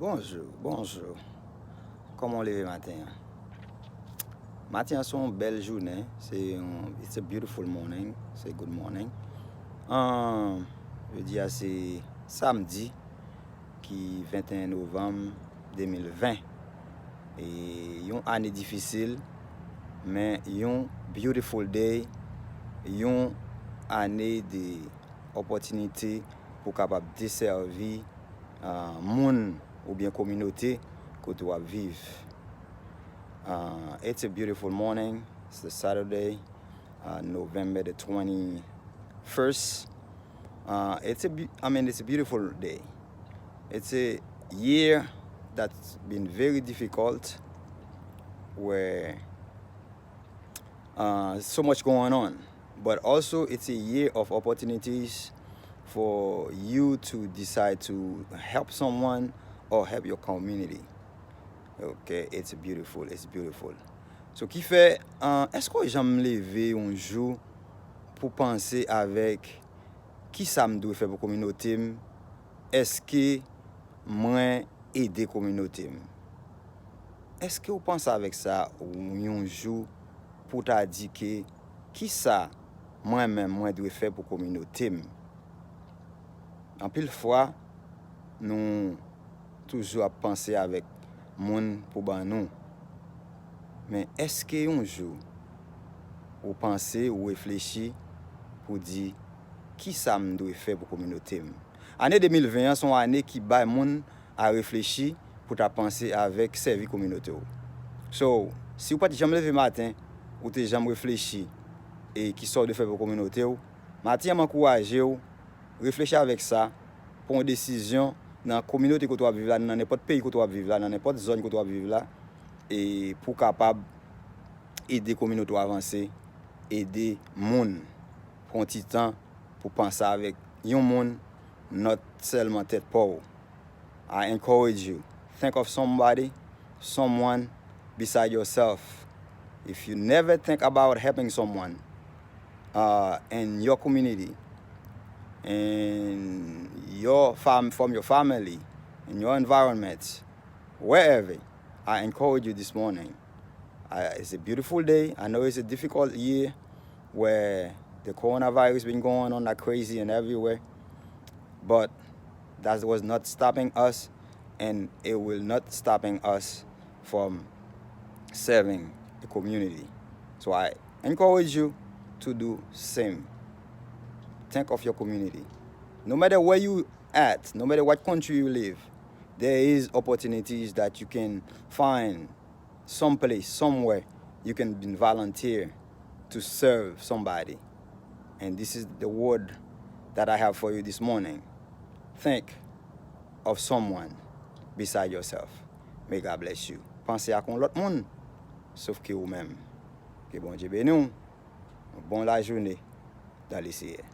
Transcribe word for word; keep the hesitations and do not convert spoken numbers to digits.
Bonjou, bonjou. Kòman w leve maten an? Maten an se yon bèl jounen. Se yon, it's a beautiful morning. Se good morning. Ahn, jodi a se samdi ki venteyen novanm de mil ven. E yon ane difisil, men yon beautiful day, yon ane de opòtinite pou kapab desèvi ah, moun oubyen kominote kote w ap viv. Ah, it's a beautiful morning. It's a Saturday, uh, November the twenty-first. Uh, it's a be- I mean, it's a beautiful day. It's a year that's been very difficult, where uh, so much going on, but also it's a year of opportunities for you to decide to help someone or help your community. Okay, it's beautiful, it's beautiful. So ki fè, uh, èske w janm leve yon jou pou panse avèk ki sa m dwe fè pou kominote m? Èske mwen ede kominote m? Èske w panse avèk sa yon jou pou w ta di ke ki sa mwen menm mwen dwe fè pou kominote m? Anpil fwa, nou toujou ap panse avèk moun pou ban nou. Men èske yon jou ou panse, ou reflechi pou di ki sa m dwe fè pou kominote m? Ane de mil ven an se yon ane ki bay moun a reflechi pou ta panse avèk sèvi kominote w. So, si w pa t janm leve maten, ou te janm reflechi e ki sa w dwe fè pou kominote w, maten an m ankouraje w, reflechi avèk sa, pran yon desizyon nan kominote kote w ap viv la, nan nenpòt peyi kote w ap viv la, nan nenpòt zòn kote w ap viv la, e pou w kapab ede kominote w avanse, ede moun. Pran ti tan pou panse avèk yon moun, not sèlman tèt pa w. I encourage you, think of somebody, someone beside yourself. If you never think about helping someone uh, in your community, in your fam- from your family, in your environment, wherever, I encourage you this morning. Uh, it's a beautiful day. I know it's a difficult year where the coronavirus been going on like crazy and everywhere, but that was not stopping us, and it will not stopping us from serving the community. So I encourage you to do same. Think of your community. No matter where you at, no matter what country you live, there is opportunities that you can find some place, somewhere you can be volunteer to serve somebody. And this is the word that I have for you this morning. Think of someone beside yourself. May God bless you. Panse ak yon lòt moun, sof ke ou menm. Ke Bondye beni w. Bon lajounen dans le Seigneur.